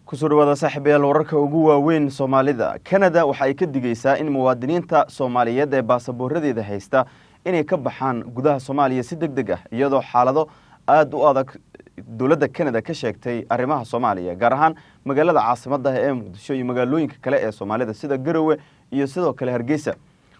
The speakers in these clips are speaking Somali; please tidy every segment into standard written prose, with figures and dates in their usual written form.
Kusoo dhawaada, saaxiibayaal, wararka ugu waaweyn Soomaalida. Canada waxa ay ka digeysaa in muwaadiniinta Soomaaliyeed ee baasaboorradeeda haysta inay ka baxaan gudaha Soomaaliya si deg deg ah, iyadoo xaalado aada u adag dowladda Canada ka sheegtay arrimaha Soomaaliya, gaar ahaan magaalada caasimadda ee Muqdisho iyo magaalooyinka kale ee Soomaalida sida Garowe iyo sidoo kale Hargeysa.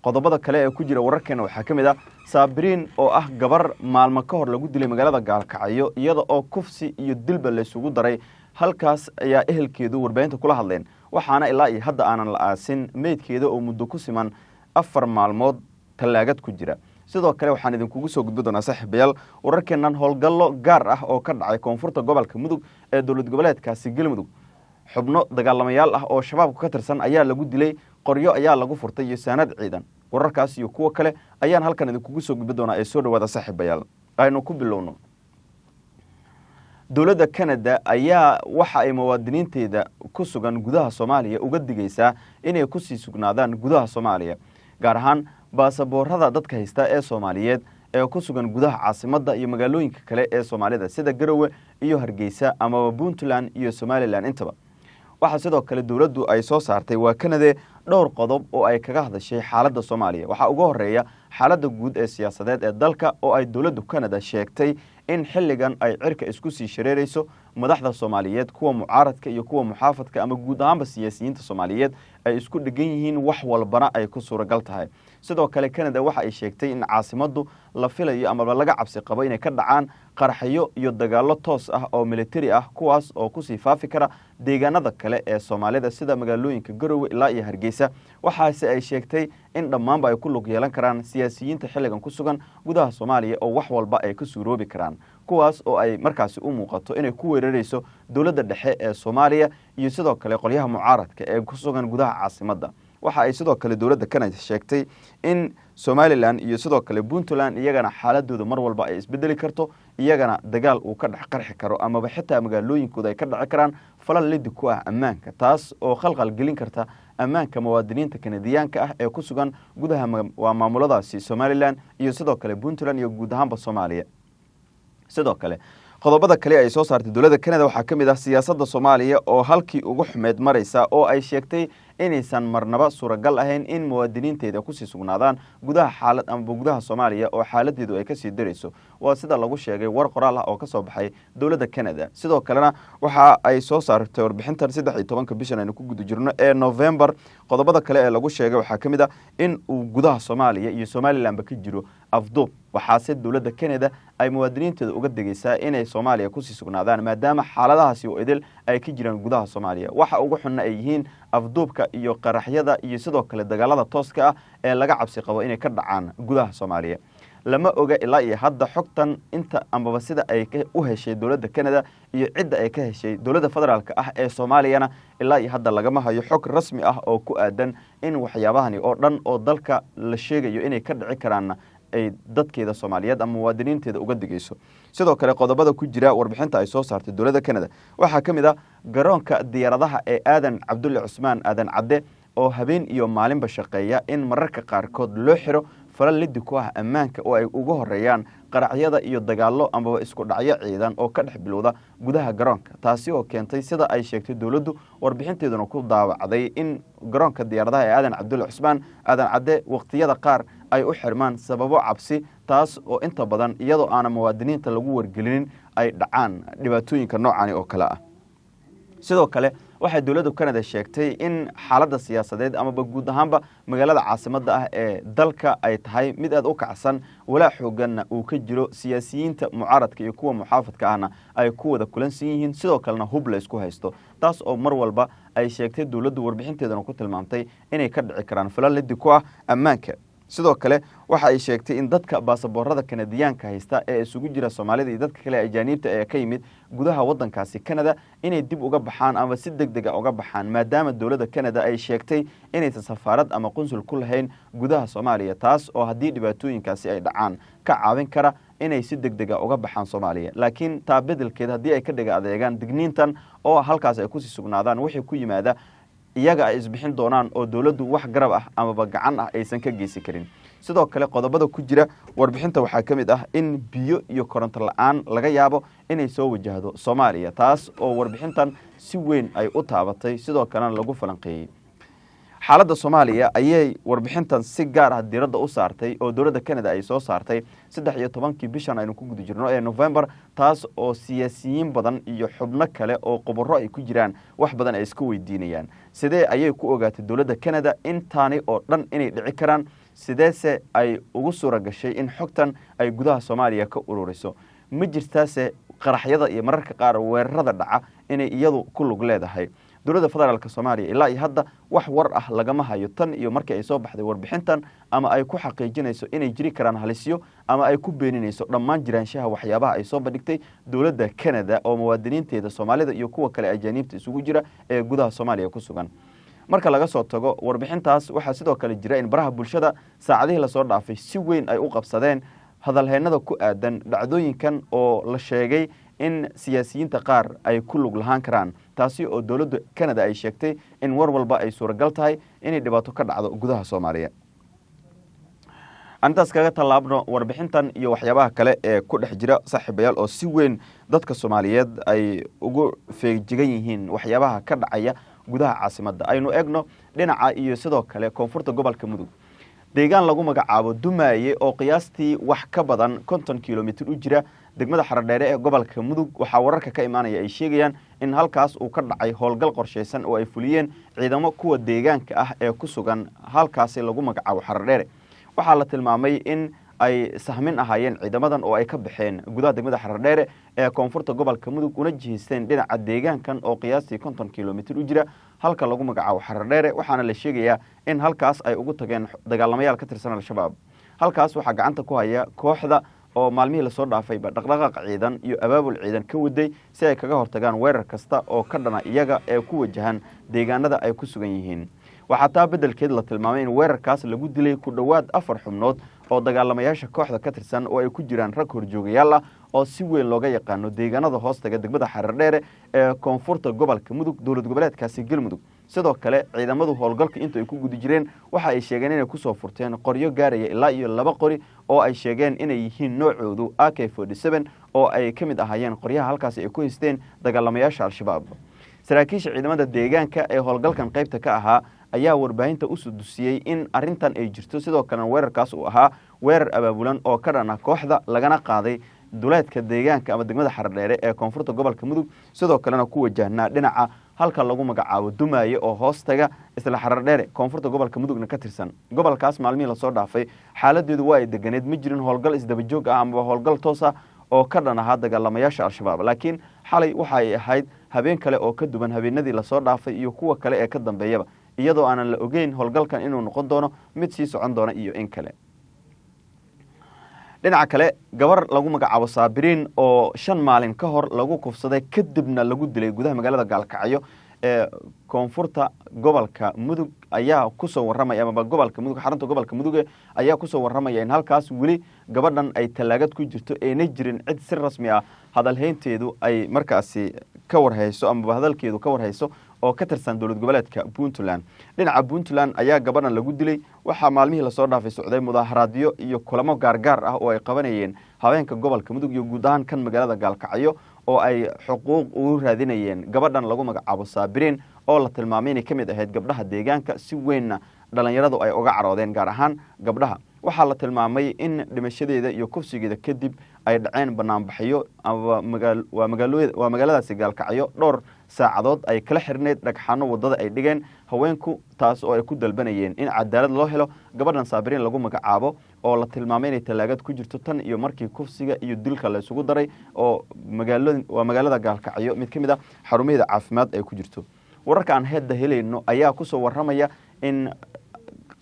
Qodobada kale ee ku jira wararkeena waxaa ka mid ah Saabiriin oo ah gabar maalmo ka hor lagu dilay magaalada Gaalkacyo, iyada oo kufsi iyo dilba laysugu daray. Halkaas ayaa ehelkeedu warbaahinta kula hadleen, waxaana ilaa iyo hadda aanan la aasin meydkeeda oo muddo ku siman 4 maalmood tallaagad ku jira. Sidoo kale waxaan idinkugu soo gudbi doonaa, saaxiibayaal, wararkeennan howlgallo gaar ah oo ka dhacay koonfurta gobolka Mudug ee dowlad goboleedkaasi Galmudug. Xubno dagaalamayaal ah oo Shabaabka ka tirsan ayaa lagu dilay, qoryo ayaa lagu furtay iyo saanad ciidan. Wararkaas iyo kuwo kale ayaan halkan idinkugu soo gudbi doonaa ee soo dhawaada, saaxiibayaal. Aynu ku bilowno. Dowladda Canada ayaa waxa ay muwaadiniinteeda ku sugan gudaha Soomaaliya uga digeysaa inay kusii sugnaadaan gudaha Soomaaliya, gaar ahaan baasaboorada dadka haysta ee Soomaaliyeed ee ku sugan gudaha caasimadda iyo magaalooyinka kale ee Soomaalida sida Garowe iyo Hargeysa amaba Puntland iyo Somaliland intaba. Waxaa sidoo kale dowladdu ay soo saartay, waa Kanade, dhowr qodob oo ay kaga hadashay xaaladda Soomaaliya. Waxaa uga horeeya xaaladda guud ee siyaasadeed ee dalka, oo ay dowladdu Canada sheegtay in xilligan ay cirka isku sii shareerayso, madaxda Soomaaliyeed, kuwa mucaaradka iyo kuwa muxaafadka ama guud ahaanba siyaasiyiinta Soomaaliyeed, ay isku dhegan yihiin, wax walbana ay ku suuragal tahay. Sidoo kale Canada waxa ay sheegtay in caasimaddu la filayo amaba laga cabsi qabo inay ka dhacaan qaraxyo iyo dagaallo toos ah oo militari ah, kuwaas oo kusii faafi kara deegaanada kale ee Soomaalida sida magaalooyinka Garowe ilaa iyo Hargeysa. Waxaase ay sheegtay in dhammaanba ay ku lug yeelan karaan siyaasiyiinta xilligan ku sugan gudaha Soomaaliya oo wax walba ay ka suuroobi karaan, kuwaas oo ay markaasi u muuqato inay ku weerareyso dowladda dhexe ee Soomaaliya iyo sidoo kale qolyaha mucaaradka ee ku sugan gudaha caasimadda. Waxa ay sidoo kale dowladda Canada sheegtay in Somaliland iyo sidoo kale Puntland iyagana xaaladooda mar walba ay isbedeli karto, iyagana dagaal uu ka dhex qarxi karo amaba xitaa magaalooyinkooda ay ka dhici karaan falal lidi ku ah ammaanka, taas oo khalkhal gelin karta ammaanka muwaadiniinta Kanadiyaanka ah ee ku sugan gudaha waa maamuladaasi Somaliland iyo sidoo kale Puntland iyo guud ahaanba Soomaaliya. Sidoo kale qodobada kale ay soo saartay dowladda Canada waxaa ka mid ah siyaasadda Soomaaliya oo halkii ugu xumeyd maraysa, oo ay sheegtay inaysan marnaba suuragal ahayn in muwaadiniinteeda kusii sugnaadaan gudaha xaalad amaba gudaha Soomaaliya oo xaaladeedu ay kasii darayso, waa sida lagu sheegay war qoraal ah oo kasoo baxay dowladda Canada. Sidoo kalena waxa ay soo saartay warbixintan 13-ka bishan aynu ku guda jirno ee November. Qodobada kale ee lagu sheegay waxaa ka mid ah in uu gudaha Soomaaliya iyo Somalilandba ka jiro afduub, waxaase dowladda Canada ay muwaadiniinteeda uga degeysaa inay Soomaaliya kusii sugnaadaan, maadaama xaaladahaasi oo idil ay ka jiraan gudaha Soomaaliya, waxa ugu xunna ay yihiin afduubka iyo qaraxyada iyo sidoo kale dagaalada tooska ah ee laga cabsi qabo inay ka dhacaan gudaha Soomaaliya. Lama oga ilaa iyo hadda xogtan inta amaba sida ay u heshay dowladda Canada iyo cidda ay ka heshay. Dowladda federaalka ah ee Soomaaliyana ilaa iyo hadda lagama hayo xog rasmi ah oo ku aadan in waxyaabahani oo dhan oo dalka la sheegayo inay ka dhici karaanna ay dadkeeda Soomaaliyeed ama muwaadiniinteeda uga digeyso. Sidoo kale qodobada ku jira warbixinta ay soo saartay dowladda Canada waxaa ka mid ah garoonka diyaaradaha ee Aadan Cabdulle Cusmaan, Aadan Cadde, oo habeen iyo maalinba shaqeeya, in mararka qaarkood loo xiro falal lidi ku ah ammaanka oo ay ugu horeeyaan qaraxyada iyo dagaallo amaba isku dhacyo ciidan oo ka dhex bilowda gudaha garoonka, taasi oo keentay, sida ay sheegtay dowladdu warbixinteeduna ku daawacday, in garoonka diyaaradaha ee Aadan Cabdulle Cusmaan, Aadan Cadde, waqtiyada qaar ay u xirmaan sababo cabsi, taas oo inta badan iyadoo aanan muwaadiniinta lagu wargelinin ay dhacaan dhibaatooyinka noocani oo kale ah. Sidoo kale waxay dowladda Canada sheegtay in xaaladda siyaasadeed amaba guud ahaanba magaalada caasimadda ah ee dalka ay tahay mid aad u kacsan, walaa xooganna uu ka jiro, siyaasiyiinta mucaaradka iyo kuwa muxaafadka ahna ay ku wada kulansan yihiin, sidoo kalena hub la isku haysto, taas oo mar walba ay sheegtay dowladdu warbixinteedana ku tilmaamtay inay ka dhici karaan falal lidi ku ah ammaanka. Sidoo kale waxa ay sheegtay in dadka baasaboorada Kanadiyaanka haysta ee isugu jira Soomaalida iyo dadka kale ajaaniibta ee ka yimid gudaha waddankaasi Canada inay dib uga baxaan ama si deg dega uga baxaan, maadaama dowladda Canada ay sheegtay inaysan safaarad ama qunsul ku lahayn gudaha Soomaaliya, taas oo haddii dhibaatooyinkaasi ay dhacaan ka caawin kara inay si deg dega uga baxaan Soomaaliya. Laakiin taa bedelkeed haddii ay ka dhiga adeegaan digniintan oo halkaas ay kusii sugnaadaan, wixii ku yimaada iyaga ay isbixin doonaan oo dowladdu wax garab ah amaba gacan ah aysan ka geysan karin. Sidoo kale qodobada ku jira warbixinta waxaa ka mid ah in biyo iyo koronto la-aan laga yaabo inay soo wajahdo Soomaaliya, taas oo warbixintan si weyn ay u taabatay, sidoo kalena lagu falanqeeyey. Xaaladda Soomaaliya ayay warbixintan si gaar ah diiradda u saartay oo dowladda Canada ay soo saartay 13-kii bishan aynu ku guda jirno ee November, taas oo siyaasiyiin badan iyo xubno kale oo khubaro ay ku jiraan wax badan ay iska weydiinayaan: sidee ayay ku ogaatay dowladda Canada intaani oo dhan inay dhici karaan? Sideese ay ugu suura gashay in xogtan ay gudaha Soomaaliya ka ururiso? Ma jirtaase qaraxyada iyo mararka qaar weerarada dhaca inay iyadu ku lug leedahay? Dowladda federaalka Soomaaliya ilaa iyo hadda wax war ah lagama hayo tan iyo markii ay soo baxday warbixintan, ama ay ku xaqiijinayso inay jiri karaan halisyo ama ay ku beeninayso dhammaan jiraanshaha waxyaabaha ay soo bandhigtay dowladda Canada oo muwaadiniinteeda Soomaalida iyo kuwa kale ajaaniibta isugu jira ee gudaha Soomaaliya ku sugan. Marka laga soo tago warbixintaas, waxaa sidoo kale jira in baraha bulshada saacadihii lasoo dhaafay si weyn ay u qabsadeen hadalheennada ku aadan dhacdooyinkan oo la sheegay in siyaasiyiinta qaar ay ku lug lahaan karaan, taasi oo dowladda Canada ay sheegtay in war walba ay suuragal tahay inay dhibaato ka dhacdo gudaha Soomaaliya. Aan intaas kaga tallaabno warbixintan iyo waxyaabaha kale ee ku dhex jira, saaxiibayaal, oo si weyn dadka Soomaaliyeed ay ugu feejigan yihiin waxyaabaha ka dhacaya gudaha caasimadda. Aynu eegno dhinaca iyo sidoo kale koonfurta gobolka Mudug, deegaan lagu magacaabo Dumaaye oo qiyaastii wax ka badan 50 kilomitir u jira degmada Xaradheere ee gobolka Mudug. Waxaa wararka ka imaanaya ay sheegayaan in halkaas uu ka dhacay howlgal qorshaysan oo ay fuliyeen ciidamo kuwa deegaanka ah ee ku sugan halkaasi lagu magacaabo Xaradheere. Waxaa la tilmaamay in ay sahmin ahaayeen ciidamadan oo ay ka baxeen gudaha degmada Xaradheere ee koonfurta gobolka Mudug, una jihaysteen dhinaca deegaankan oo qiyaastii 50 kilomitir u jira halka lagu magacaabo Xaradheere. Waxaana la sheegayaa in halkaas ay ugu tageen dagaalamayaal ka tirsan Al-Shabaab. Halkaas waxaa gacanta ku haya kooxda oo maalmihii lasoo dhaafayba dhaqdhaqaaq ciidan iyo abaabul ciidan ka waday si ay kaga hortagaan weerar kasta oo ka dhana iyaga ee ku wajahan deegaanada ay ku sugan yihiin. Waxaa taa beddelkeed la tilmaamay in weerarkaas lagu dilay ku dhowaad afar xubnood oo dagaalamayaasha kooxda ka tirsan, oo ay ku jiraan rag horjoogayaal ah oo si weyn looga yaqaano deegaanada hoostaga degmada Xaradheere ee koonfurta gobolka Mudug, dowlad goboleedkaasi Galmudug. Sidoo kale ciidamadu howlgalka inta ay ku guda jireen waxa ay sheegeen inay kusoo furteen qoryo gaaraya ilaa iyo laba qori oo ay sheegeen inay yihiin noocoodu AK-47, oo ay ka mid ahaayeen qoryaha halkaasi ay ku haysteen dagaalamayaasha Al-Shabaab. Saraakiisha ciidamada deegaanka ee howlgalkan qaybta ka ahaa ayaa warbaahinta u sudusiyey in arrintan ay jirto, sidoo kalena weerarkaas uu ahaa weerar abaabulan oo ka dhan ah kooxda, lagana qaaday duleedka deegaanka ama degmada Xaradheere ee koonfurta gobolka Mudug, sidoo kalena ku wajahnaa dhinaca halka lagu magacaabo Dumaaye oo hoostaga isla Xaradheere, koonfurta gobolka Mudugna ka tirsan. Gobolkaas maalmihii lasoo dhaafay xaaladeedu waa ay deganeed, ma jirin howlgal isdabajoog ah amaba howlgal toos ah oo ka dhan ahaa dagaalamayaasha Al-Shabaab, laakiin xalay waxa ay ahayd habeen kale oo ka duwan habeenadii lasoo dhaafay iyo kuwa kale ee ka dambeeyaba, iyadoo aanan la ogeyn howlgalkan inuu noqon doono mid sii socon doona iyo in kale. Dhinaca kale, gabar lagu magacaabo Saabiriin oo 5 maalin ka hor lagu kufsaday kadibna lagu dilay gudaha magaalada Gaalkacyo ee koonfurta gobolka Mudug ayaa kusoo warramaya, amaba gobolka Mudug, xarunta gobolka Muduge, ayaa kusoo warramaya in halkaas weli gabadhan ay tallaagad ku jirto, ayna jirin cid si rasmi ah hadalhaynteedu ay markaasi ka warhayso amaba hadalkeedu ka warhayso oo ka tirsan dowlad goboleedka Puntland. Dhinaca Puntland ayaa gabadhan lagu dilay. Waxaa maalmihii lasoo dhaafay socday mudaaharaadyo iyo kulamo gaargaar ah oo ay qabanayeen haweenka gobolka Mudug iyo guud ahaan kan magaalada Gaalkacyo, oo ay xuquuq ugu raadinayeen gabadhan lagu magacaabo Saabiriin, oo la tilmaamay inay ka mid ahayd gabdhaha deegaanka, si weynna dhalinyaradu ay uga caroodeen, gaar ahaan gabdhaha. Waxaa la tilmaamay in dhimashadeeda iyo kufsigeeda kadib ay dhaceen banaanbaxyo amaba waa magaaladaasi Gaalkacyo dhowr saacadood ay kala xirneyd, dhagxaano wadada ay dhigeen haweenku, taas oo ay ku dalbanayeen in cadaalad loo helo gabadhan Saabiriin lagu magacaabo, oo la tilmaamay inay tallaagad ku jirto tan iyo markii kufsiga iyo dilka la isugu daray, oo waa magaalada Gaalkacyo mid ka mid a xarumaheeda caafimaad ay ku jirto. Wararka aan hadda helayno ayaa kusoo warramaya in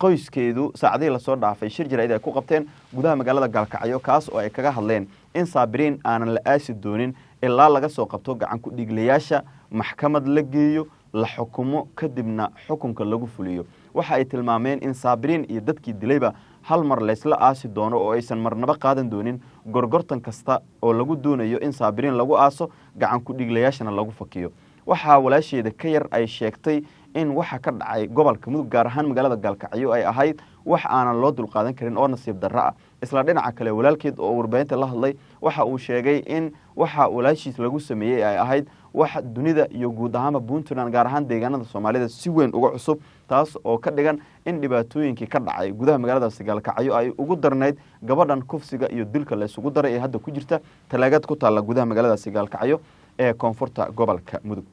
qoyskeedu saacadihii lasoo dhaafay shir jaraa'id ay ku qabteen gudaha magaalada Gaalkacyo, kaas oo ay kaga hadleen in Saabiriin aanan la aasi doonin ilaa laga soo qabto gacan ku dhiiglayaasha, maxkamad la geeyo, la xukumo, kadibna xukunka lagu fuliyo. Waxa ay tilmaameen in Saabiriin iyo dadkii dilayba hal mar laysla aasi doono, oo aysan marnabo qaadan doonin gorgortan kasta oo lagu doonayo in Saabiriin lagu aaso, gacan ku dhiiglayaashana lagu fakiyo. Waxaa walaasheeda ka yar ay sheegtay In waxa ka dhacay gobolka Mudug, gaar ahaan magaalada Gaalkacyo, ay ahayd wax aanan loo dulqaadan karin oo nasiib darro ah. Isla dhinaca kale, walaalkeed oo warbaahinta la hadlay waxa uu sheegay in waxa walaashiis lagu sameeyey ay ahayd wax dunida iyo guud ahaanba Puntland, gaar ahaan deegaanada Soomaalida, si weyn uga cusub, taas oo ka dhigan in dhibaatooyinkii ka dhacay gudaha magaaladaasi Gaalkacyo ay ugu darnayd gabadhan kufsiga iyo dilka la isugu daray ee hadda ku jirta talaagad ku taalla gudaha magaaladaasi Gaalkacyo ee koonfurta gobolka Mudug.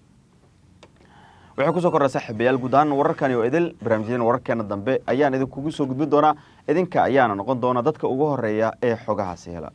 Waxay kusoo kordha, saaxiibayaal, guud ahaan wararkani oo idil barnaamijyadan wararkeena dambe ayaan idinkugu soo gudbin doonaa. Idinka ayaana noqon doona dadka ugu horeeya ee xogahaasi hela.